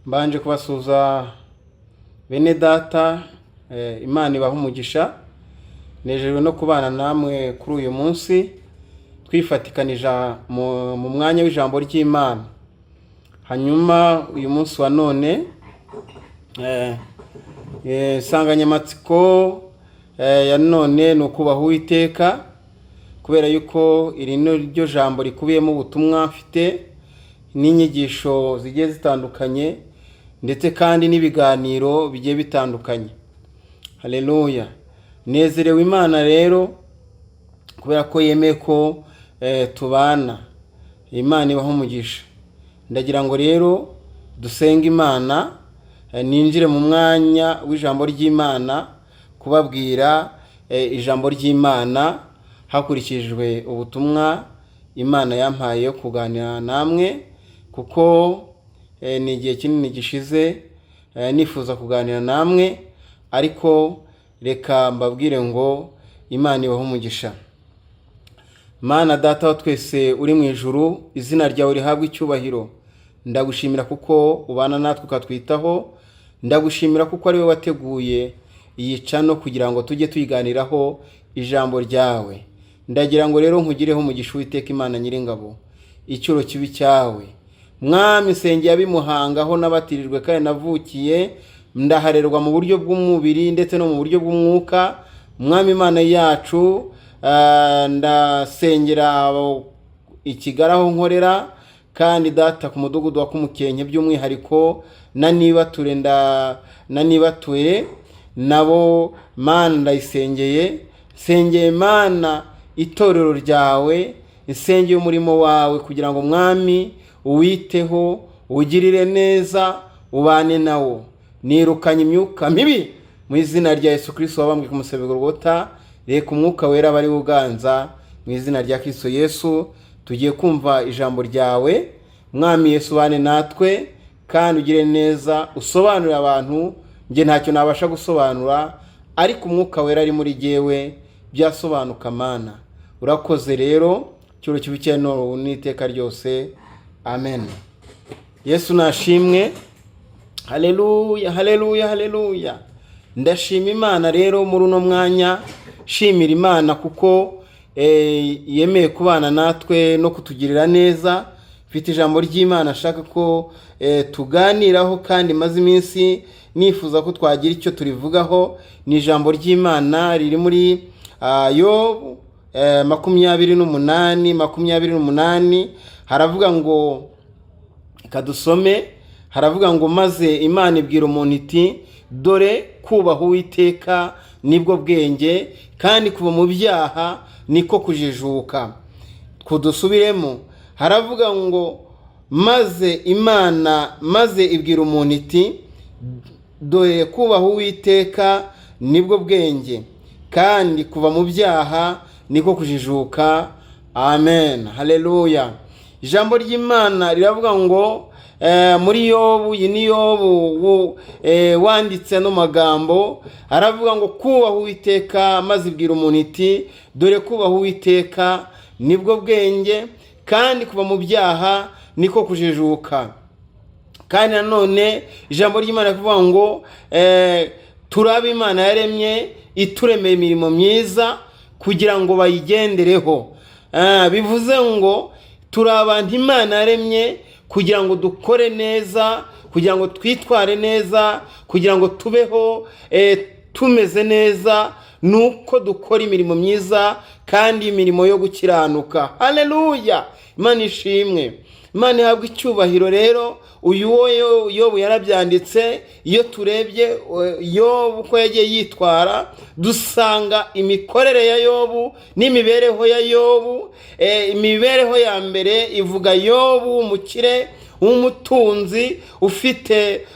Mbanje kubasuhuza bene data, Imana ibaha umugisha. Nejejwe no kubana namwe kuri uyu munsi twifatikanije mu mwanya w'ijambo ry'Imana. Hanyuma uyu munsi wa none, insanganyamatsiko ya none ni ukubaha Uwiteka, kubera yuko iri ni ryo jambo rikubiyemo ubutumwa mfite n'inyigisho zigiye zitandukanye, ndetse kandi n'ibiganiro bigiye bitandukanye. Haleluya! Nezerewe Imana rero kubera ko yemeye ko tubana. Imana ibaho umugisha. Ndagira ngo rero dusenge Imana, ninjire mu mwanya w'ijambo ry'Imana kubabwira ijambo ry'Imana hakurikijwe ubutumwa Imana yampaye yo kuganira namwe, kuko ni igihe kinini gishize nifuza kuganira namwe. Ariko reka mbabwire ngo Imana ibahe umugisha. Mana Data wa twese uri mu ijuru, izina ryawe rihabwe icyubahiro. Ndagushimira kuko ubana natwe ukatwitaho. Ndagushimira kuko ari wowe wateguye iyi channel kugira ngo tujye tuyiganiraho ijambo ryawe. Ndagira ngo rero nkugireho umugisha, Uwiteka Imana Nyiringabo, icyuro kibi cyawe. Mwami, nsengeye abimuhanga aho nabatirijwe kandi navukiye, ndaharerwa mu buryo bw'umubiri ndetse no mu buryo bw'umwuka. Mwami Imana yacu, ndasengera i Kigali aho nkorera, kandi Data, ku mudugudu wa Kumukenke by'umwihariko, na Nibature, na Nibature nabo Mana ndayisengeye. Nsengeye Mana itorero ryawe, nsengeye umurimo wawe kugira ngo, Mwami, uwiteho, ugirire neza, ubane nawo. Nirukanye imyuka mibi mu izina rya Yesu Kirisito wabambwe ku musaraba Golgota. Reka Umwuka Wera aba ari uganza mu izina rya Kirisito Yesu. Tugiye kumva ijambo ryawe, Mwami Yesu, ubane natwe kandi ugire neza, usobanurire abantu. Njye ntacyo nabasha gusobanura, ariko Umwuka Wera ari muri jyewe byasobanuka. Mana, urakoze rero, cyuro kibi n'iteka ryose, amen. Yesu nashimwe. Haleluya, haleluya, haleluya! Ndashima Imana rero muri uno mwanya, shimira Imana kuko yemeye kubana natwe no kutugirira neza. Mfite ijambo ry'Imana ashaka ko tuganiraho, kandi maze iminsi nifuza ko twagira icyo turivugaho. Ni ijambo ry'Imana riri muri Yobu 28, 28. Haravuga ngo, reka dusome, haravuga ngo: "Maze Imana ibwira umuntu iti: 'Dore kubaha Uwiteka nibwo bwenge, kandi kuva mu byaha niko kujijuka.'" Kudusubiremo, haravuga ngo: "Maze Imana maze ibwira umuntu iti: 'Dore kubaha Uwiteka nibwo bwenge, kandi kuva mu byaha niko kujijuka.'" Amen, haleluya! Ijambo ry'Imana riravuga ngo muri Yobu, iyi ni Yobu wanditse ano magambo, aravuga ngo: "Kubaha Uwiteka, maze ibwira umuntu iti: 'Dore kubaha Uwiteka nibwo bwenge, kandi kuva mu byaha niko kujijuka.'" Kandi nanone ijambo ry'Imana rivuga ngo turabe Imana yaremye, ituremeye imirimo myiza kugira ngo bayigendereho. Bivuze ngo turi abantu Imana yaremye kugira ngo dukore neza, kugira ngo twitware neza, kugira ngo tubeho tumeze neza, nuko dukora imirimo myiza kandi imirimo yo gukiranuka. Haleluya! Imana ishimwe, Imana ihabwa icyubahiro. Rero uyu wo Yobu yarabyanditse. Iyo turebye Yobu uko yagiye yitwara, dusanga imikorere ya Yobu n'imibereho ya Yobu. Imibereho ya mbere ivuga Yobu w'umukire, w'umutunzi,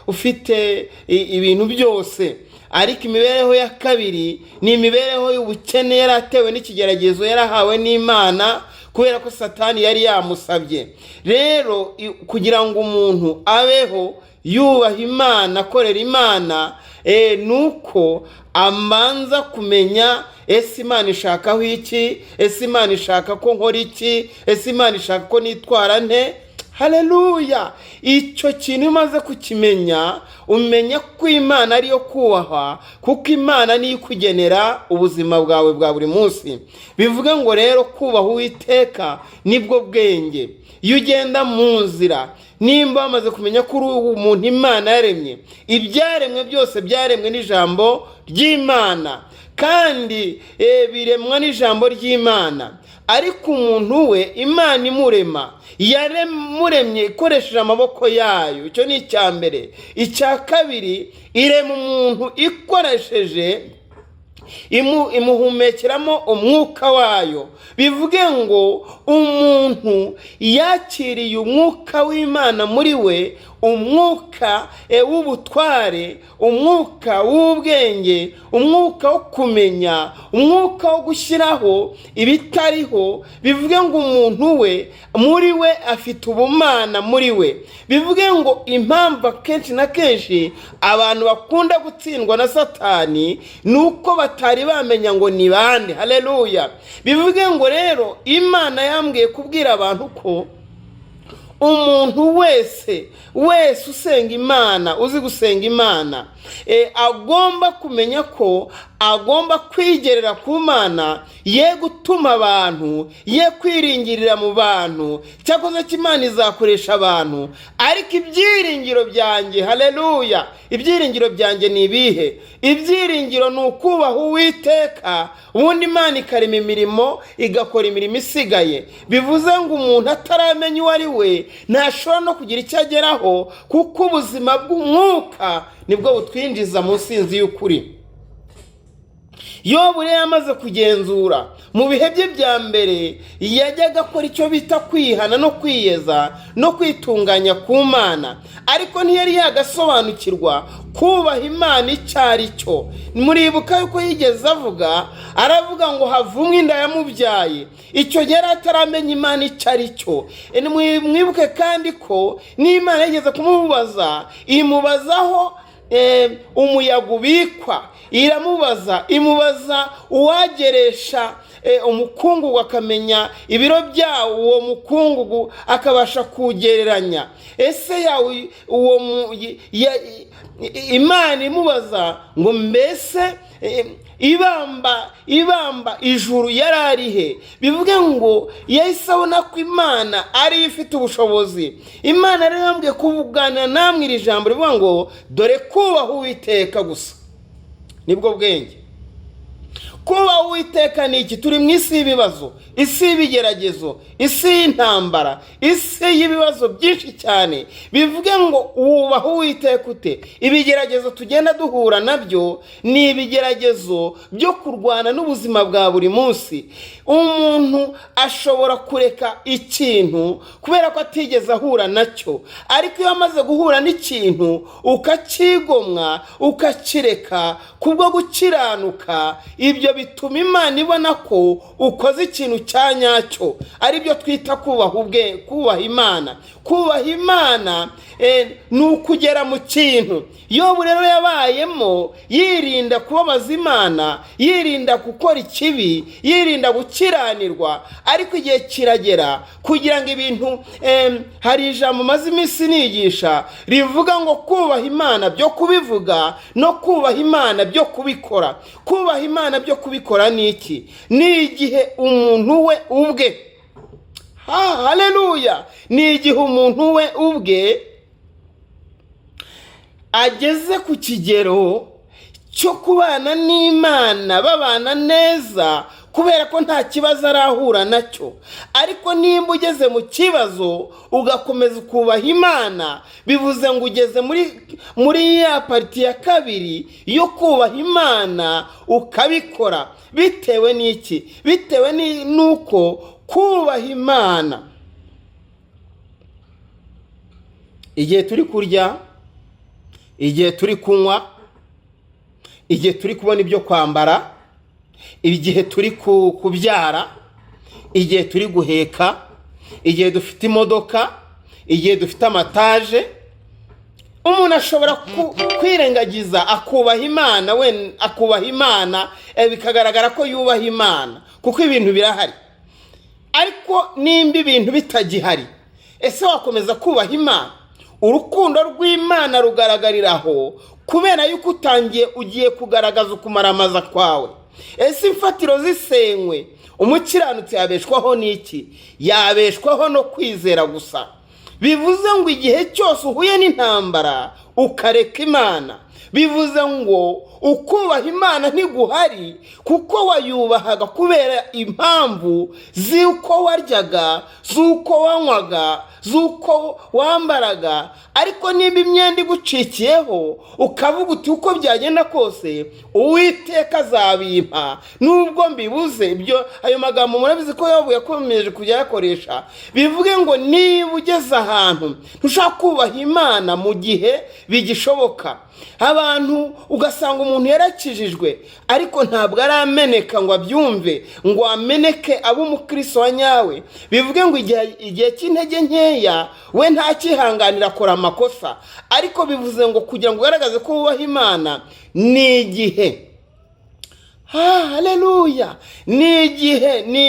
ufite ibintu byose. Ariko imibereho ya kabiri ni imibereho y'ubukene yari atewe n'ikigeragezo yarahawe n'Imana, kubera ko Satani yari yamusabye. Rero kugira ngo umuntu abeho yubaha Imana, akorera Imana, ni uko amanza kumenya: ese Imana ishakaho iki? Ese Imana ishaka ko nkora iki? Ese Imana ishaka ko nitwara nte? Haleluya! Icyo kintu iyo umaze kukimenya, umenya ko Imana ariyo kubahwa, kuko Imana niyo ikugenera ubuzima bwawe bwa buri munsi. Bivuga ngo rero kubaha Uwiteka nibwo bwenge. Iyo ugenda mu nzira, nimba wamaze kumenya ko uri umuntu Imana yaremye, ibyaremwe byose byaremwe n'ijambo ry'Imana, kandi biremwa n'ijambo ry'Imana. Ariko umuntu we, Imana imurema, yaremuremye ikoresheje amaboko yayo. Icyo ni icya mbere. Icya kabiri, irema umuntu ikoresheje imuhumekeramo umwuka wayo. Bivuge ngo umuntu yakiriye umwuka w'Imana muri we, umwuka w'ubutware, umwuka w'ubwenge, umwuka wo kumenya, umwuka wo gushyiraho ibitariho. Bivuge ngo umuntu we, muri we afite ubumana muri we. Bivuge ngo impamvu akenshi na kenshi abantu bakunda gutsindwa na Satani ni uko batari bamenya ngo ni bande. Haleluya! Bivuge ngo rero Imana yambwiye kubwira abantu ko umuntu wese wese usenga Imana, uzi gusenga Imana, agomba kumenya ko agomba kwigerera ku Mana, ye gutuma abantu, ye kwiringirira mu bantu. Cyakoze ko Imana izakoresha abantu, ariko ibyiringiro byanjye, haleluya, ibyiringiro byanjye ni ibihe? Ibyiringiro ni ukubaha Uwiteka, ubundi Imana ikarema imirimo, igakora imirimo isigaye. Bivuze ngo umuntu ataramenya uwo ari we ntashobora no kugira icyo ageraho, kuko ubuzima bw'umwuka nibwo butwinjiza mu nsinzi y'ukuri. Yobu rero yamaze kugenzura mu bihe bye bya mbere, yajyaga akora icyo bita kwihana no kwiyeza no kwitunganya ku Mana, ariko ntiyari yagasobanukirwa kubaha Imana icyo ari cyo. Muribuka yuko yigeze avuga, aravuga ngo havumwe inda yamubyaye. Icyo gihe yari ataramenya Imana icyo ari cyo. Mwibuke kandi ko n'Imana yigeze kumubaza, imubazaho umuyaga ubikwa, iramubaza, imubaza uwageresha umukungugu akamenya ibiro byawo, uwo mukungugu akabasha kuwugereranya. Ese yawe uwo Imana imubaza ngo mbese ibamba ijuru yari arihe? Bivuge ngo yahise abona ko Imana ariyo ifite ubushobozi. Imana rero yambwiye kuvuganira namwe iri jambo rivuga ngo dore kubaha Uwiteka gusa nibwo bwenge. Kubaha Uwiteka ni iki? Turi mu isi y'ibibazo, isi y'ibigeragezo, isi y'intambara, isi y'ibibazo byinshi cyane. Bivuge ngo wubaha Uwiteka ute? Ibigeragezo tugenda duhura nabyo ni ibigeragezo byo kurwana n'ubuzima bwa buri munsi. Umuntu ashobora kureka ikintu kubera ko atigeze ahura nacyo, ariko iyo amaze guhura n'ikintu ukacyigomwa, ukakireka kubwo gukiranuka, ibyo bituma Imana ibona ko ukoze ikintu cya nyacyo, aribyo twita kubaha ubwe, kubaha Imana. Kubaha Imana ni ukugera mu kintu. Yobu rero yabayemo yirinda kubabaza Imana, yirinda gukora ikibi, yirinda gukiranirwa, ariko igihe kiragera kugira ngo ibintu, hari ijambo maze iminsi nigisha rivuga ngo kubaha Imana byo kubivuga no kubaha Imana byo kubikora. Kubaha Imana byo kubikora ni iki? Ni igihe umuntu we ubwe, haleluya, ni igihe umuntu we ubwe ageze ku kigero cyo kubana n'Imana, babana neza, kubera ko nta kibazo arahura nacyo. Ariko nimba ugeze mu kibazo ugakomeza ukubaha Imana, bivuze ngo ugeze muri ya partie ya kabiri yo kubaha Imana ukabikora. Bitewe n'iki? Bitewe n'uko kubaha Imana, igihe turi kurya, igihe turi kunywa, igihe turi kubona ibyo kwambara, igihe turi kubyara, igihe turi guheka, igihe dufite imodoka, igihe dufite amataje, umuntu ashobora kwirengagiza akubaha Imana, we akubaha Imana, bikagaragara ko yubaha Imana kuko ibintu birahari. Ariko nimba ibintu bitagihari, Ese wakomeza kubaha Imana? Urukundo rw'Imana rugaragarira aho, kubera yuko utangiye, ugiye kugaragaza ukumaramaza kwawe. Ese imfatiro zisenywe, umukiranutsi yabeshwaho n'iki? Yabeshwaho no kwizera gusa. Bivuze ngo igihe cyose uhuye n'intambara ukareka Imana, bivuze ngo ukubaha Imana ntiguhari, kuko wayubahaga kubera impamvu z'uko waryaga, z'uko wanywaga, z'uko wambaraga. Ariko niba imyenda igucikiyeho, ukavuga uti: "Uko byagenda kose Uwiteka azabimpa nubwo mbibuze." Ibyo, ayo magambo murabizi ko Yobu yakomeje kujya ayakoresha. Bivuge ngo niba ugeze ahantu ntushaka kubaha Imana mu gihe bigishoboka, abantu ugasanga umuntu yarakijijwe ariko ntabwo arameneka ngo abyumve, ngo ameneke abe umukristo wa nyawe, bivuge ngo igihe cy'intege nkeya we ntakihanganira, akora amakosa. Ariko bivuze ngo kugira ngo ugaragaze ko wubaha Imana ni igihe, haleluya, ni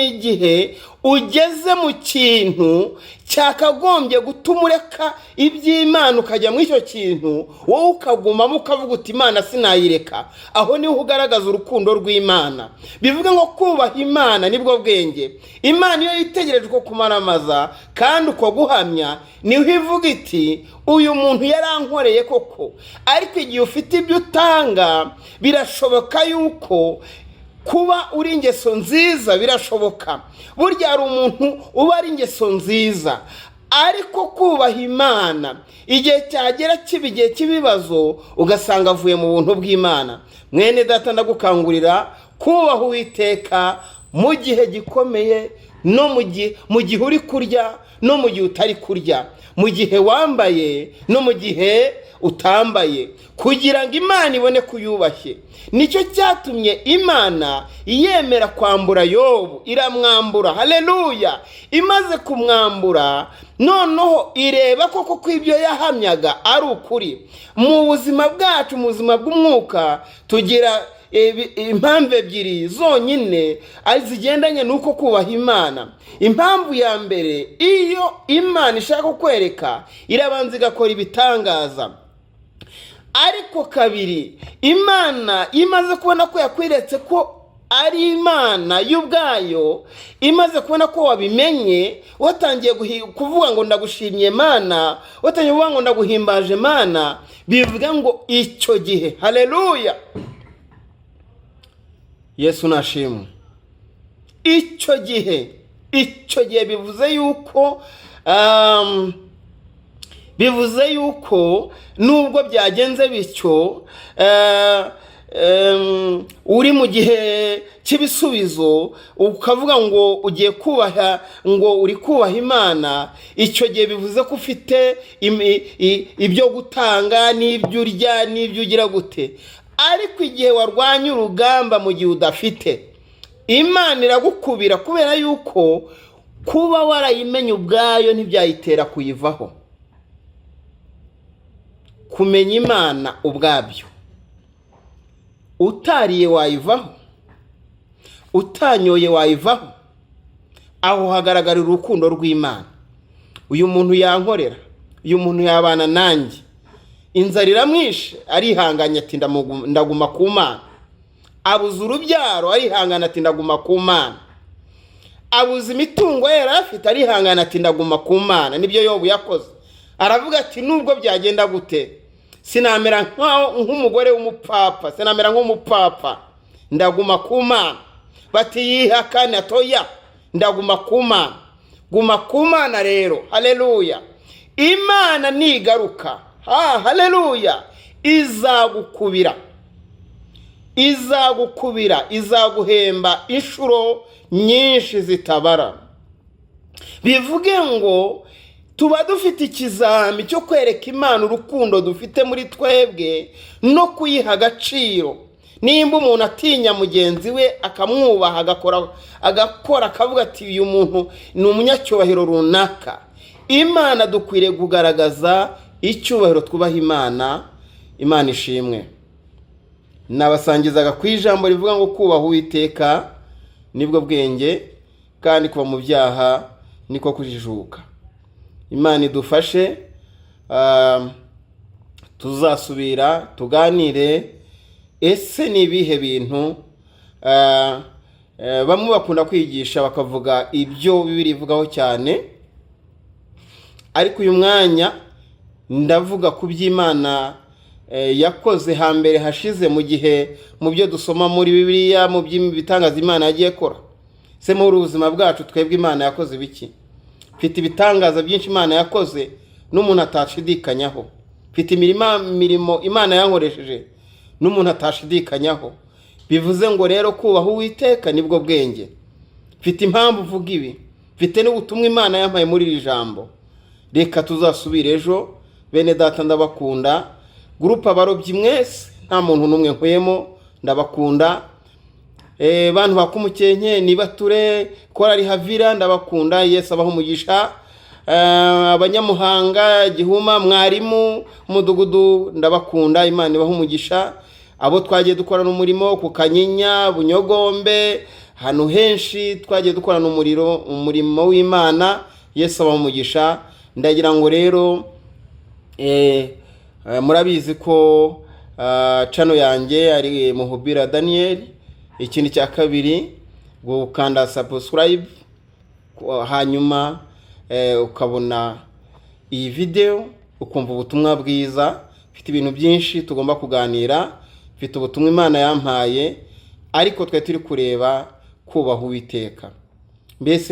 igihe ugeze mu kintu cyakagombye gutuma ureka iby'Imana ukajya muri icyo kintu, wowe ukagumamo ukavuga uti: "Imana sinayireka." Aho niho ugaragaza urukundo rw'Imana. Bivuga ngo kubaha Imana nibwo bwenge. Imana iyo yitegereje uko kumaramaza kandi uko guhamya, niho ivuga iti: "Uyu muntu yarankoreye koko." Ariko igihe ufite ibyo utanga, birashoboka yuko kuba uri ingeso nziza, birashoboka. Burya hari umuntu uba ari ingeso nziza, ariko kubaha Imana igihe cyagera kiba igihe cy'ibibazo, ugasanga avuye mu buntu bw'Imana. Mwene data, ndagukangurira kubaha Uwiteka mu gihe gikomeye, no mu gihe uri kurya no mu gihe utari kurya, mu gihe wambaye no mu gihe utambaye, kugira ngo Imana ibone ko uyubashye. Nicyo cyatumye Imana yemera kwambura Yobu, iramwambura. Haleluya! Imaze kumwambura, noneho ireba koko ko ibyo yahamyaga ari ukuri. Mu buzima bwacu, mu buzima bw'umwuka, tugira impamvu ebyiri zonyine zigendanye n'uko kubaha Imana. Impamvu ya mbere, iyo Imana ishaka kukwereka, irabanza igakora ibitangaza. Ariko kabiri, Imana imaze kubona ko yakweretse ko ari Imana y'ubwayo, imaze kubona ko wabimenye, watangiye kuvuga ngo: "Ndagushimye Mana," watangiye kuvuga ngo: "Ndaguhimbaje Mana," bivuga ngo icyo gihe, haleluya, Yesu nashimwe, icyo gihe bivuze yuko nubwo byagenze bityo, uri mu gihe cy'ibisubizo, ukavuga ngo ugiye kubaha, ngo uri kubaha Imana, icyo gihe bivuze ko ufite ibyo gutanga n'ibyo urya n'ibyo ugira gute. Ariko igihe warwanya urugamba mu gihe udafite, Imana iragukubira, kubera yuko kuba warayimenye ubwayo ntibyayitera kuyivaho. Kumenya Imana ubwabyo, utariye wayivaho, utanyoye wayivaho. Aho hagaragarira urukundo rw'Imana. Uyu muntu yankorera, uyu muntu yabana nanjye. Inzara iramwishe, arihanganye ati: "Ndaguma ku Mana." Abuze urubyaro, arihangana ati: "Ndaguma ku Mana." Abuze imitungo ye yari afite, arihangana ati: "Ndaguma ku Mana." Nibyo Yobu yakoze. Aravuga ati: "Nubwo byagenda gute, sinamera nk'umugore w'umupfapfa, sinamera nk'umupfapfa, ndaguma ku Mana." Bati: "Yihakane." Atoya, ndaguma ku Mana. Guma ku Mana rero, haleluya. Imana nigaruka, ha haleluya, izagukubira, izagukubira, izaguhemba inshuro nyinshi zitabara. Bivuge ngo tuba dufite ikizami cyo kwereka Imana urukundo dufite muri twebwe no kuyiha agaciro. Nimba umuntu atinya mugenzi we, akamwubaha, agakora akavuga ati: "Uyu muntu ni umunyacyubahiro runaka," Imana dukwiriye kugaragaza icyubahiro twubaha Imana. Imana ishimwe. Nabasangizaga ku ijambo rivuga ngo kubaha Uwiteka nibwo bwenge, kandi kuva mu byaha niko kujijuka. Imana idufashe. Tuzasubira tuganire. Ese ni ibihe bintu? Bamwe bakunda kwigisha bakavuga ibyo Bibiliya ivugaho cyane, ariko uyu mwanya ndavuga ku by'Imana yakoze hambere hashize, mu gihe mu byo dusoma muri Bibiliya, mu by'ibitangaza Imana yagiye ikora. Se muri ubuzima bwacu twebwe Imana yakoze ibiki? Mfite ibitangaza byinshi Imana yakoze n'umuntu atashidikanyaho. Mfite imirimo Imana yankoresheje n'umuntu atashidikanyaho. Bivuze ngo rero kubaha Uwiteka nibwo bwenge. Mfite impamvu uvuga ibi, mfite n'ubutumwa Imana yampaye muri iri jambo. Reka tuzasubire ejo. Bene data, ndabakunda. Groupe Abarobyi mwese, nta muntu n'umwe nkuyemo, ndabakunda. Bantu bakumukenke, nibature korari Havira, ndabakunda. Yesu abaha umugisha. Abanyamuhanga, Gihuma, mwarimu umudugudu, ndabakunda. Imana ibaha umugisha. Abo twagiye dukorana umurimo ku Kanyinya, Bunyogombe, ahantu henshi twagiye dukorana umurimo w'Imana, Yesu abaha umugisha. Ndagira ngo rero murabizi ko channel yanjye ari Muhubira Daniel. Ikindi cya kabiri, gukanda subscribe, hanyuma ukabona iyi video, ukumva ubutumwa bwiza. Mfite ibintu byinshi tugomba kuganira, mfite ubutumwa Imana yampaye, ariko twari turi kureba kubaha Uwiteka mbese.